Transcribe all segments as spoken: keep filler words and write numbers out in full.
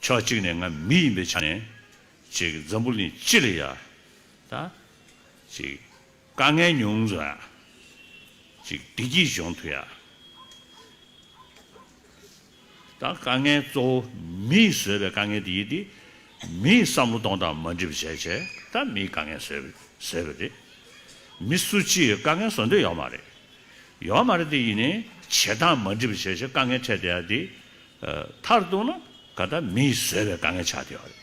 ཕྱོགས་གཅིག་ནས་ང་མི་ཡིན་པའི་ཆ་ནས་ཅིག་འཛམ་བུ་གླིང་སྤྱི་ལ་ཡ་ད་ཅིག་དཀའ་ངལ་ཉུང་ཙམ་ཡ་ཅིག་བདེ་སྐྱིད་འབྱུང་ཐུབ་ཡ། ད་དཀའ་ངལ་གཙོ་བོ་མིས་བཟོས་པའི་དཀའ་ངལ་དེ་ཡིན་ཏེ། མིའི་བསམ་བློ་གཏོང་སྟངས་མ་འགྲིག་པ་བྱས་བྱས་ད་མིའི་དཀའ་ངལ་བཟོས་པ་བཟོས་པ་རེད། མི་སུ་གཅིག་དཀའ་ངལ་བཟོ་འདོད་ཡོད་མ་རེད། ཡོད་མ་རེད་དེ་ཡིན་ནའི་བྱེད་སྟངས་མ་འགྲིག་པ་བྱས་བྱས་དཀའ་ངལ་འཕྲད་བསྡད་ཡ་དེ། མཐར་གཏུགས་ན་ག་ད་མིས་བཟོས་པའི་དཀའ་ངལ་ཆགས་བསྡད་ཡོད་རེད།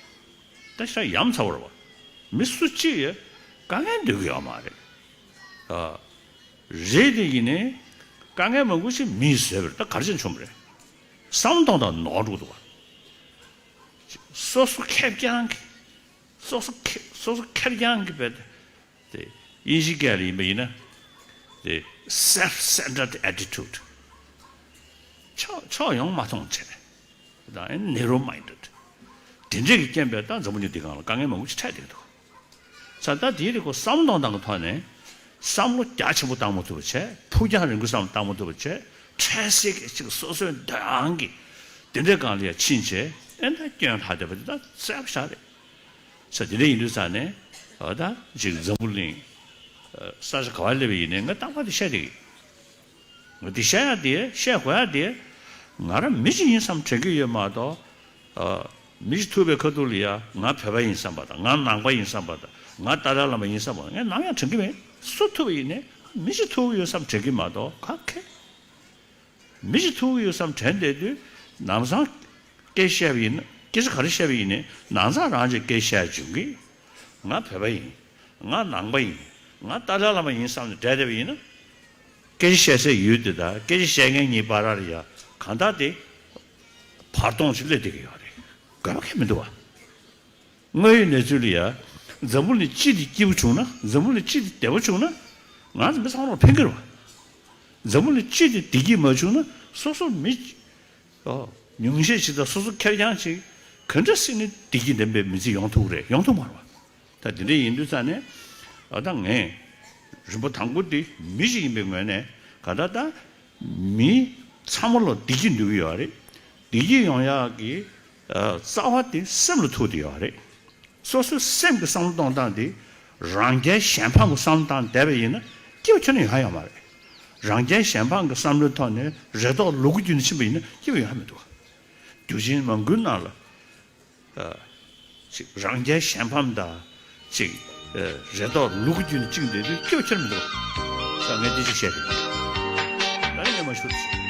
ད་ཤ་ཡ་མཚར་བོ་རེད་བ། མི་སུ་གཅིག་ཡང་དཀའ་ངལ་འདོད་ཀྱི་ཡོད་མ་རེད། ཨ། རེད་དེ་ཡིན་ནའི་དཀའ་ངལ་མང་པོ་ཞིག་མིས་བཟོས་པ་རེད། ད་ག་རེ་བྱས་ནས་བྱུང་བ་རེད། བསམ་བློ་གཏོང་སྟངས་ནོར་འགྲོ་གི་འདུག་བ། སོ་སོ་ཁེར་རྐྱང་གི། སོ་སོ་ཁེ་སོ་སོ་ཁེར་རྐྱང་གི་བས་དེ་དབྱིན་ཇི་སྐད་ལ་ཡིན་པ་ཡིན་ན་དེ་self-centered attitude། ཕྱོགས་ཕྱོགས་ཡོངས་མ་མཐོང་བྱས། ད་narrow minded། དེ་འདྲས་ཀྱི་རྐྱེན་པས་ད་འཛམ་བུ་གླིང་འདི་སྒང་ལ་དཀའ་ངལ་མང་པོ་ཞིག་འཕྲད་བསྡད་འདུག། ས་ད་དེའི་རིགས་ཁོ་བསམ་བློ་གཏོང་སྟངས་ཀྱི་ཐོག་ནས་བསམ་བློ་རྒྱ་ཆེན་པོ་བཏང་མ་ཐུབ་པ་བྱས། ཕུགས་རྒྱང་རིང་པོའི་བསམ་བློ་བཏང་མ་ཐུབ་པ་བྱས། འཕྲལ་སེལ་གྱི་ཅིག་སོ་སོའི་འདོད་དབང་གི་དེ་འདྲས་སྒང་ལ་ཡ་ཕྱིན་བྱས་ཨེ་ད་སྐྱོན་ལྷག་བསྡད་པ་དེ་ད་གསལ་པོ་ཞིག་རེད། ས་དེ་འདྲས་ཡིན་དུས་ཙང་ནས་ཨ་ད་ཅིག་འཛམ་བུ་གླིང་ས་ཆ་ག་བ་སླེབས་པ་ཡིན་ནའི་ང་རྟག་པར་དེ་བཤད་བསྡད་ཀྱི། འདི་བཤད་ཡ་དེ་བཤད་དགོས་ཡ་དེ་ང་རང་མི་ཞིག་ཡིན་བསམ་དྲན་གྱི་ཡོད་མ་གཏོགས། ཨ། མི་ཞིག་ཐུག་པའི་ཁ་ཐུག་ལ་ཡ་ང་བོད་པ་ཡིན་བསམ་པ་དང་། ང་ནང་པ་ཡིན་བསམ་པ་དང་། ང་ཏཱ་ལའི་བླ་མ་ཡིན་བསམ་པ་དང་། ངས་ནམ་ཡང་དྲན་གྱི་མེད། སུ་ཐུག་པ་ཡིན་ནའི་མི་ཞིག་ཐུག་གི་ཡོད་བསམ་དྲན་གྱི་མ་གཏོགས་ག་གེ། མི་ཞིག་ཐུག་གི་ཡོད་བསམ་དྲན་བསྡད་དུས་ནམ་སང་སྐད་བཤད་པ་ཡིན་ན། སྐད་ཆ་ག་རེ་བཤད་པ་ཡིན་ནའི་ནམ་སང་རང་གིས་སྐད་བཤད་བྱུང་གི། ང་བོད་པ་ཡིན། ང་ནང་པ་ཡིན། ང་ཏཱ་ལའི་བླ་མ་ཡིན་བསམ་ནས་བསྡད་བསྡད་པ་ཡིན་ན། སྐད་ཆ་བཤད་སའི་ཡུལ་དེ་དང་སྐད་ཆ་བཤད་མཁན་གཉིས་བར་ལ་ཡ་གང་ལྟར་དེ་བར་སྟོང་ཞིག་སླེབས་བསྡད་ཀྱི་ཡོད་རེད། དགོས་པ་གང་ཡང་མི་འདུག་བ། དངོས་ཡོད་གནས་ཚུལ་ལ་ཡ་འཛམ་བུ་གླིང་སྤྱི་དེ་སྐྱིད་པོ་བྱུང་ན། འཛམ་བུ་གླིང་སྤྱི་དེ་བདེ་པོ་བྱུང་ན་ང་ཚོ་མི་ཚང་མར་ཕན་གྱི་རེད་བ། འཛམ་བུ་གླིང་སྤྱི་དེ་བདེ་སྐྱིད་མ་བྱུང་ན་སོ་སོ་མི་ཨོ། ཉུང་ཤས་ཤིག་དང་སོ་སོ་ཁེར་རྐྱང་ཅིག་ག་འདྲ་སེ་ནས་བདེ་སྐྱིད་ལྡན་པའི་མི་ཚེ་ཡོང་ཐུབ་ཀྱི་རེད། ཡོང་ཐུབ་མ་རེད་བ། ད་དེ་འདྲ་ཡིན་དུས་ཙང་ནས་ཨ་ད་ངས་རིམ་པ་དང་པོ་དེ་མི་ཞིག་ཡིན་པའི་ངོས་ནས་ག་ད་ད་མི་ཚང་མ་ལ་བདེ་སྐྱིད་འདོད་ཀྱི་ཡོད་རེད། བདེ་སྐྱིད་ཡོང་ཡག་གི་ཨ་རྩ་བ་དེ་སེམས་ལ་ཐུག་བསྡད་ཡོད་རེད། སོ་སོའི་སེམས་ཀྱི་བསམ་བློ་གཏོང་སྟངས་དེ་རང་རྒྱལ་གཞན་ཕམ་གྱི་བསམ་བློ་བཏང་བསྡད་པ་ཡིན་ན་སྐྱིད་པ་ཁྱོན་ནས་ཡོང་ཡ་ཡོད་མ་རེད། རང་རྒྱལ་གཞན་ཕམ་གྱི་བསམ་བློའི་ཐོག་ནས་རེ་དོགས་ལོག་གི་བརྒྱུད་ནས་ཕྱིན་པ་ཡིན་ན་སྐྱིད་པ་ཡོང་ཡ་མི་འདུག། རྒྱུ་རྐྱེན་མང་པོའི་ནང་ལ་ཨ་ཅིག་རང་རྒྱལ་གཞན་ཕམ་དང་ཅིག་ཨ་རེ་དོགས་ལོག་གི་བརྒྱུད་ནས་བཅིངས་བསྡད་དུས་སྐྱིད་པ་ཁྱོན་ནས་མི་འདུག། ས་ངས་འདི་ཅིག་བཤད་དེ། ད་ནི་ངས་མ་ཞུ།